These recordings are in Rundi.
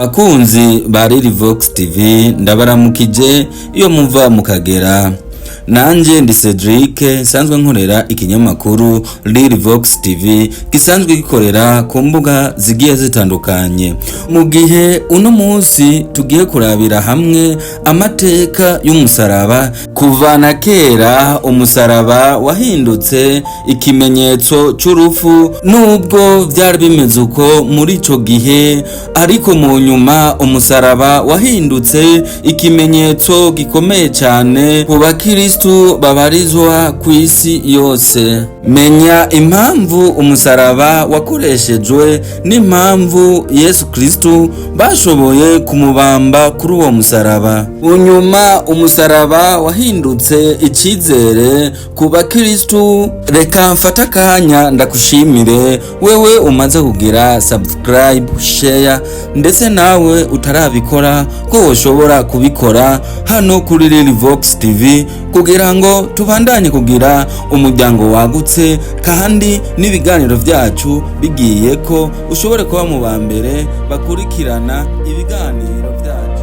Bakunzi ba Vox TV, ndabaramukije iyo muva mukagera. Nanje ndi Cedric, nsanzwe nkorera ikinyamakuru Vox TV gisanzwe gikorera ku mbuga zigiye zitandukanye. Mu gihe uno munsi tugiye kurabira hamwe amateka y'umusaraba. Kuva na kera umusaraba wahindutse ikimenyetso c'urupfu, nubwo vyari bimeze uko muri ico gihe, ariko mu nyuma umusaraba wahindutse ikimenyetso gikomeye cyane ku bakristu babarizwa ku isi yose. Menya impamvu umusaraba wakoreshejwe n'impamvu Yesu Kristu bashoboye kumubamba kuri uwo musaraba. Unyuma umusaraba wahindutse icizere ku bakristu. Reka mfate akanya ndakushimire wewe umaze kugira subscribe, share, ndetse nawe utarabikora ko woshobora kubikora hano kuri Vox TV kugira ngo tubandanye kugira umuryango wagutse, kandi n'ibiganiro byacu bigiye ko ushobore kuba mu ba mbere bakurikirana ibiganiro byacu.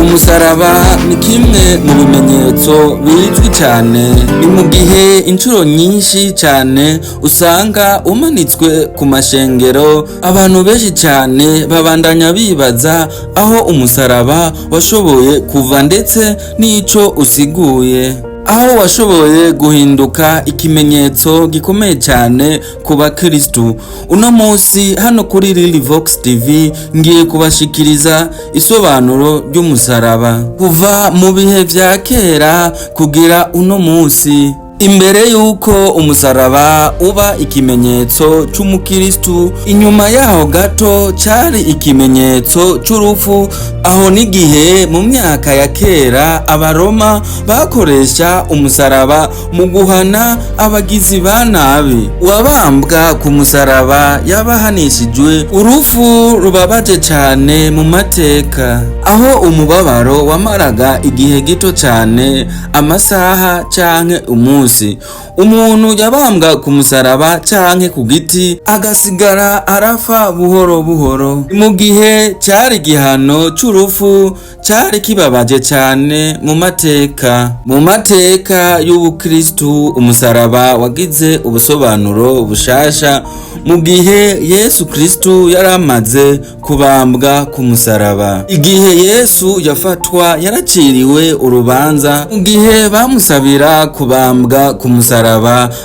Umusaraba ni kimwe mu bimenyetso bizwi cyane. Ni mu gihe inshuro nyinshi cyane usanga umanitswe ku mashengero. Abantu benshi cyane babandanya bibaza aho umusaraba washoboye kuva ndetse n'ico usiguye, aho washoboye guhinduka ikimenyetso gikomeye cyane ku bakristu. Uno munsi hano kuri Vox TV ngiye kubashikiriza isobanuro ry'umusaraba kuva mu bihe vya kera kugira uno munsi. Imbere y'uko umusaraba uba ikimenyetso c'umukristu, inyuma yaho gato cari ikimenyetso c'urupfu. Aho n'igihe mu myaka ya kera abaroma bakoresha umusaraba mu guhana abagizi ba nabi. Uwabambwa ku musaraba yabahanishijwe urupfu rubabaje cane mu mateka, aho umubabaro wamaraga igihe gito cane, amasaha canke umunsi. Umuntu yabambwa ku musaraba canke ku giti agasigara arafa buhoro buhoro. Mu gihe cari igihano c'urupfu cari kibabaje cane mu mateka. Mu mateka y'ubukristu umusaraba wagize ubusobanuro bushasha mu gihe Yesu Kristu yaramaze kubambwa ku musaraba. Igihe Yesu yafatwa yaraciriwe urubanza mu gihe bamusabira kubambwa ku musaraba.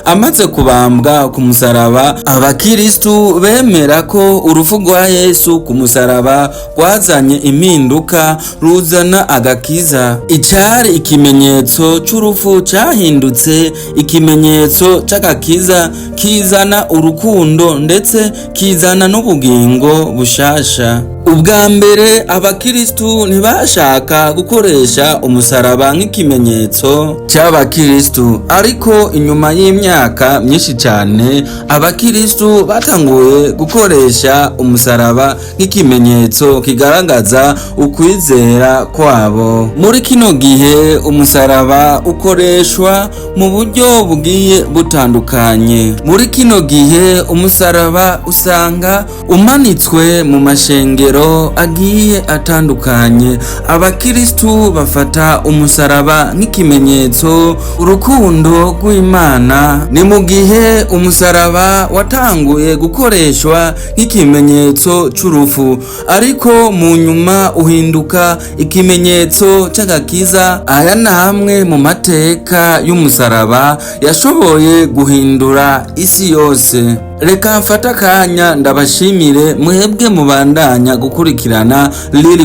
Amaze kubambwa ku musaraba, abakristu bemera ko urupfu rwa Yesu ku musaraba rwazanye impinduka, ruzana agakiza. Icari ikimenyetso c'urupfu cahindutse ikimenyetso c'agakiza kizana urukundo ndetse kizana n'ubugingo bushasha. Ubwa mbere abakristu ntibashaka gukoresha umusaraba nk'ikimenyetso c'abakristu, ariko inyuma y'imyaka myinshi cyane abakristu batanguye gukoresha umusaraba nk'ikimenyetso kigaragaza ukwizera kwabo. Muri kino gihe umusaraba ukoreshwa mu buryo bugiye butandukanye. Muri kino gihe umusaraba usanga umanitswe mu mashengero agiye atandukanye. Abakristu bafata umusaraba nk'ikimenyetso urukundo rw'Imana. Ni mu gihe umusaraba watanguye gukoreshwa nk'ikimenyetso c'urupfu, ariko mu nyuma uhinduka ikimenyetso c'agakiza. Aya ni amwe mu mateka y'umusaraba yashoboye guhindura isi yose. Reka mfate akanya ndabashimire mwebwe mubandanya gukurikirana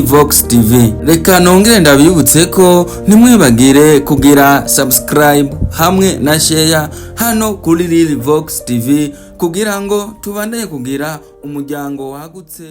Vox TV. Reka nongere ndabibutse ko ntimwibagire kugira subscribe hamwe na share hano kuri Vox TV kugira ngo tubandanye kugira umuryango wagutse.